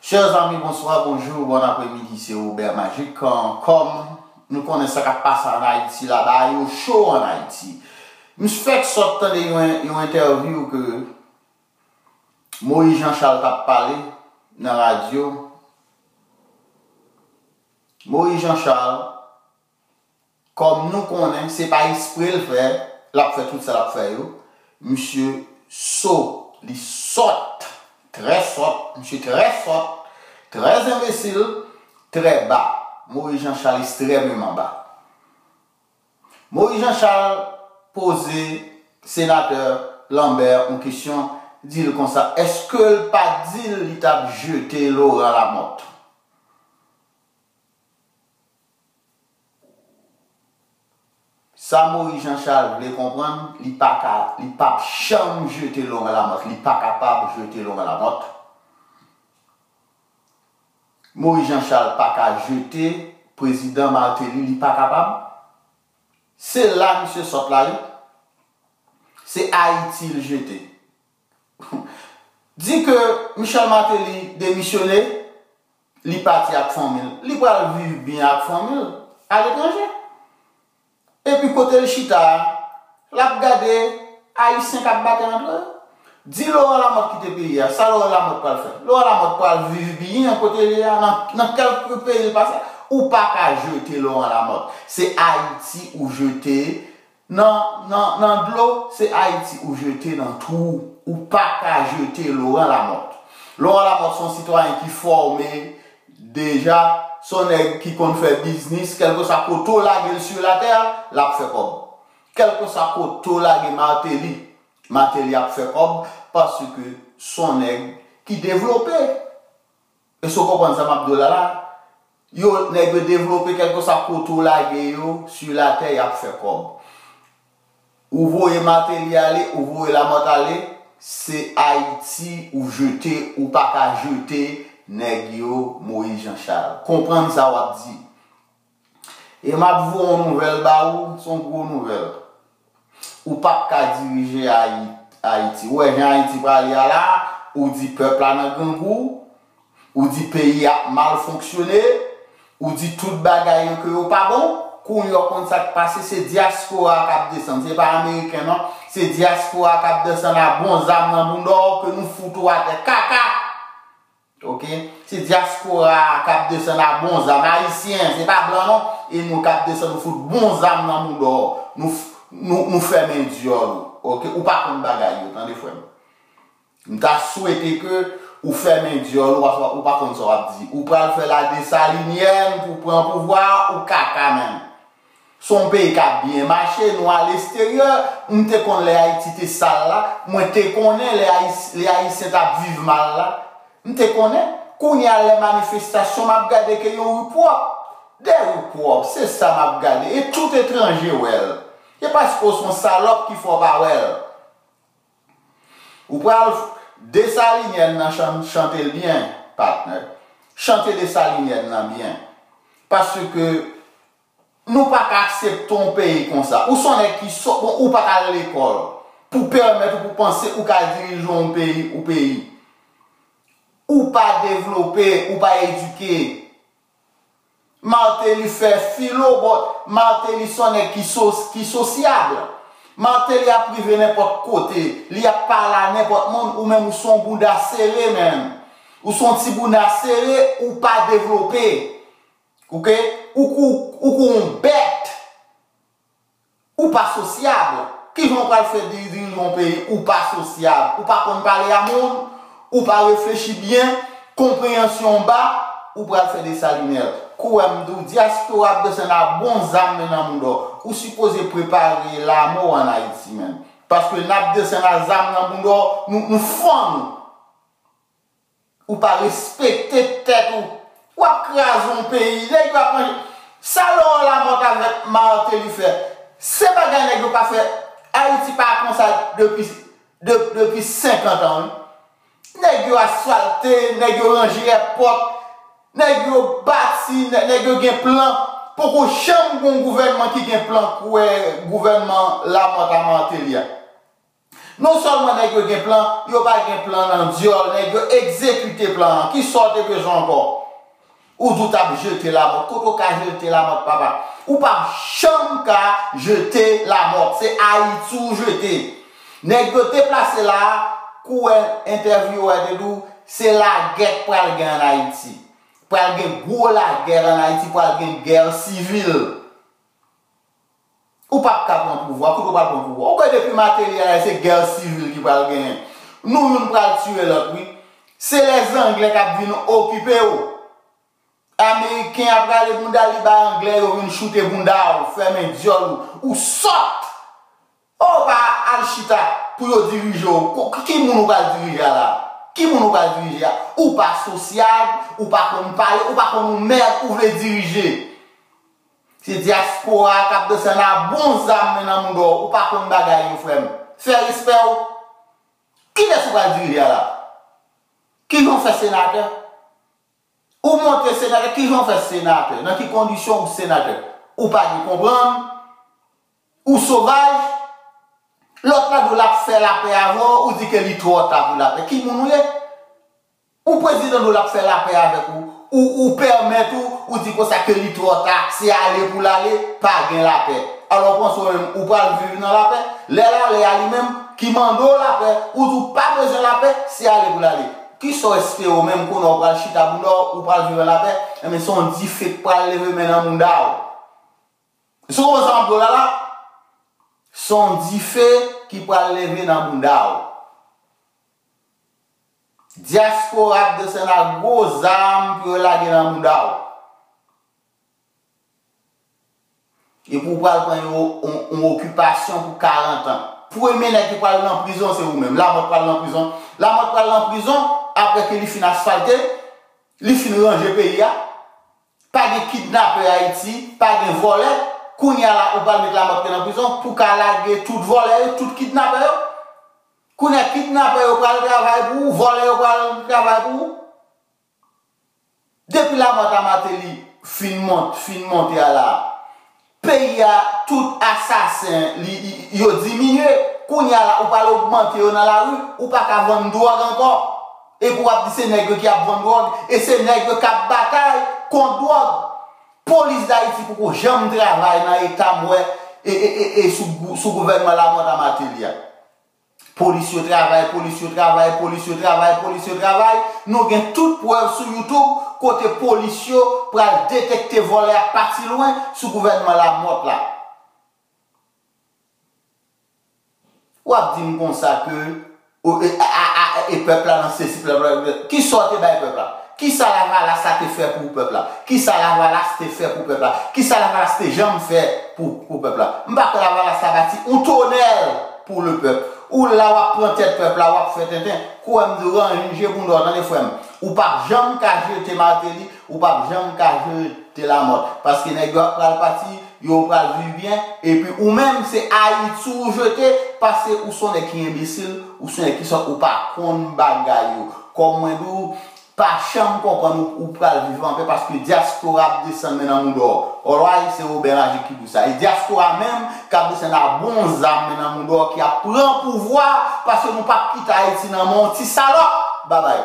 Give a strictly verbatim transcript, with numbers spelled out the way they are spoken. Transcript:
Chers amis, bonsoir, bonjour, bon après-midi, c'est Robert Magic. Kòm nou konnen sa k ap pase ann Ayiti la, bagay yo cho ann Ayiti. M fèk sot tande yon, yon entèvyou ke Moïse Jean Charles t ap pale nan radyo. Moïse Jean Charles, kòm nou konnen, se pa espre l fè, l ap fè tout sa l ap fè yo. Misye so, li sòt, trè sòt, misye trè sòt, trè enbesil, trè ba. Moïse Jean Charles ekstrèmeman ba. Moïse Jean Charles poze senatè Lambert yon kesyon, di l konsa, èske l pa di l li t ap jete Laurent Lamothe? Sa Moïse Jean Charles vle konprann, li pa ka, li p ap janm jete Laurent Lamothe, li pa kapab jete Laurent Lamothe. Moïse Jean Charles pa ka jete prezidan Martelly, li pa kapab. Se la misye sòt la wi. Se Ayiti l jete. Di ke Michel Martelly demisyone, li pati ak fanmi l. Li pral viv byen ak fanmi l aletranje. Epi kote l chita a, l ap gade Ayisyen k ap batay antre yo. Di Laurent Lamothe kite peyi a, sa Laurent Lamothe pral fè? Laurent Lamothe pral viv byen kote l ye a, nan, nan kèlke peyi l pase. Ou pa ka jete Laurent Lamothe. Se Ayiti ou jete nan, nan, nan dlo, se Ayiti ou jete nan twou. Ou pa ka jete Laurent Lamothe. Laurent Lamothe se yon sitwayen ki fòme deja, se yon nèg ki konn fè biznis, kèlkeswa kote w lage l sou latè a, l ap fè kòb. Kèlkeswa kote w lage Martelly, Martelly ap fè kòb, paske se yon nèg ki devlope. Èske w konprann sa m ap di w la la? Yo, nèg yo devlope, kèlkeswa kote w lage yo sou latè, y ap fè kòb. Ou voye Martelly ale, ou voye Lamothe ale, se Ayiti ou jete, ou pa ka jete nèg yo, Moïse Jean Charles. Konprann sa w ap di. E m ap voye yon nouvèl ba ou, se yon gwo nouvèl. Ou p ap ka dirije Ayi-, Ayiti. Ou wè jan Ayiti prale a la, ou di pèp la nan grangou, ou di peyi a ap mal fonksyone, ou di tout bagay yo ke yo pa bon. Kounye a w konn sa k pase, se dyaspora a k ap desann, se pa ameriken non, se dyaspora a k ap desann a bon zam nan bounda w ke nou fout ou atè kaka. Oke? Se dyaspora a k ap desann a bon zam. Ayisyen, se pa blan non. E nou k ap desann, nou fout bon zam nan mouda w. Nou f-, nou, nou fèmen dyòl ou. Oke? Ou pa konn bagay yo, tande frè m. M ta swete ke ou fèmen dyòl ou, paske ou pa konn sa w ap di. Ou pral fè la desalinyèn pou pran pouvwa, ou kaka menm. Se yon peyi k ap byen mache, nou al eksteryè. M te konn lè Ayiti te sal la, mwen te konnen lè Ayis-, lè Ayisyen t ap viv mal la. M te konnen. Kounye a lè manifestasyon, m ap gade ke yon ri pwòp. De ri pwòp, se sa m ap gade. E tout etranje wè l. E paske w se yon salòp ki fè w pa wè l. Ou pral f-, Desalinyèn nan chan-, chante l byen, patnè. Chante Desalinyèn nan byen. Paske nou pa ka aksepte yon peyi konsa. Ou se yon nèg ki sòt, bon, ou pa t al lekòl pou pèmèt ou pou panse ou ka dirije yon peyi, ou peyi. Ou pa devlope, ou pa edike. Martelly fè filo, but Martelly se yon nèg ki so-, ki sosyab. Martelly ap rive nenpòt kote, li ap pale a nenpòt moun, ou menm ou se yon bounda sere, menm. Ou se yon ti bounda sere, ou pa devlope. Oke? Ou kou, ou kou yon bèt. Ou pa sosyab. Kijan w pral fè di-, dirije yon peyi? Ou pa sosyab. Ou pa konn pale a moun. Ou pa reflechi byen. Konpreyansyon w ba. Ou pral fè Desalinèl. Kwè m di w, dyaspora ap desann a bon zam nan mouda w. Ou sipoze prepare lamò ann Ayiti, menm. Paske n ap desann a zam nan mouda w, nou, nou fann ou. Ou pa respekte tèt ou. W ap kraze yon peyi. Nèg yo ap manje. Sa Laurent Lamothe avèk Martelly fè, se bagay nèg yo pa fè. Ayiti pa konsa depi, de-, depi senkant an, wi. Nèg yo asfalte, nèg yo ranje èpòt, nèg yo bati, nè-, nèg yo gen plan. Poko janm gen yon gouvènman ki gen plan kwè gouvènman Lamothe a Martelly a. Non sèlman nèg yo gen plan, yo pa gen plan nan dyòl, nèg yo egzekite plan an. Kisa w te bezwen ankò? Ou di w t ap jete Lamòt. Kote w ka jete Lamòt, papa? Ou p ap janm ka jete Lamòt. Se Ayiti w jete. Nèg yo deplase la a, kou w wè entèvyou a te di w, se lagè k pral gen ann Ayiti. Pral gen gwo lagè ann Ayiti, pral gen gè sivil. Ou p ap ka pran pouvwa, kote w pral pran pouvwa? Ou kwè depi Martelly a la, se gè sivil ki pral genyen? Nou youn pral tiye lòt, wi. Se lèzanglè k ap vin okipe w. Ameriken ap rale bounda li bay anglè, yo vin choute bounda w, fèmen dyòl ou. Ou sòt! Ou pa al chita pou yo dirije w. Ko- Ki moun ou pral dirije a la? Ki moun ou pral dirije a? Ou pa sosyab, ou pa konn pale, ou pa konn yon mèd ou vle dirije. Se dyaspora k ap desann a bon zam men nan mouda w. Ou pa konn bagay yo, frè m. Fè respè w. Kilès ou pral dirije a la? Kijan w fè senatè? Ou monte senatè, kijan w fè senatè? Nan ki kondisyon ou senatè? Ou pa gen konprann? Ou sovaj? Lòt la di w l ap fè lapè avè w, ou di ke li twò ta pou lapè. Ki moun ou ye? Ou prezidan di w l ap fè lapè avèk ou, ou, ou pèmèt ou, ou di konsa ke li twò ta, se ale pou l ale, pa gen lapè. Alò, w panse w menm, ou pral viv nan lapè? Lè l ale a li menm, ki mande w lapè, ou di w pa bezwen lapè, se ale pou l ale. Kisa w espere w menm kounye a w pral chita bounda w, ou pral viv an lapè? Enben, se yon dife k pral leve men nan bounda w. Èske w konprann sa m ap di w la la? Se yon dife ki pral leve nan bounda w. Dyaspora ap desann ak gwo zam pou yo lage nan bounda w. Epi w pral pran yon, yon, yon okipasyon pou karant an. Premye nèg ki pral nan prizon, se ou menm. Lamòt pral nan prizon. Lamòt pral nan prizon apre ke li fin asfalte, li fin ranje peyi a. Pa gen kidnapè Ayiti, pa gen vòlè. Kounye a la, ou pral met Lamòt nan prizon pou ka lage tout vòlè yo, tout kidnapè yo. Kounye a, kidnapè yo pral travay pou ou, vòlè yo pral travay pou ou. Depi Lamòt a Martelly fin mont, fin monte a la, peyi a, tout asasen, li, li- yo diminye. Kounye a la, ou pral ogmante yo nan lari, ou pa ka vann dwòg ankò. Epi w ap di se nèg yo ki ap vann dwòg, e se nèg yo k ap batay kont dwòg. Polis Dayiti poko janm travay nan eta m wè e, e, e, e sou, gou- sou gouvènman Lamòt a Martelly a. Polis yo travay, polis yo travay, polis yo travay, polis yo travay. Nou gen tout prèv sou YouTube kote polis yo pral detekte vòlè ap pati lwen sou gouvènman Lamòt la. W ap di m konsa ke o, e, a, a, a, e pèp la nan sesi, pèp la, kisa w te bay pèp la? Kisa Lavalas sa te fè pou pèp la? Kisa Lavalas te fè pou pèp la? Kisa Lavalas te janm fè pou, pou pèp la? M pa kwè Lavalas sa bati yon tonèl pou le pèp. Ou la w ap pran tèt pèp la, w ap fè tenten. Kou w wè m di w, ranje bounda w, tande frè m. Ou p ap janm ka jete Martelly, ou p ap janm ka jete Lamòt. Paske nèg yo ap pral pati, yo pral viv byen, epi ou menm, se Ayiti ou jete, paske ou se yon nèg ki enbesil, ou se yon nèg ki sòt, ou pa konn bagay yo. Kòm mwen di w, pa janm konprann ou, ou pral viv anpè, paske dyaspora ap desann men nan mouda w. Alright, se Robert Magic ki di w sa. E dyaspora menm k ap desann a bon zam men nan mouda w, ki ap pran pouvwa, paske nou p ap kite Ayiti nan men yon ti salòp. Babay.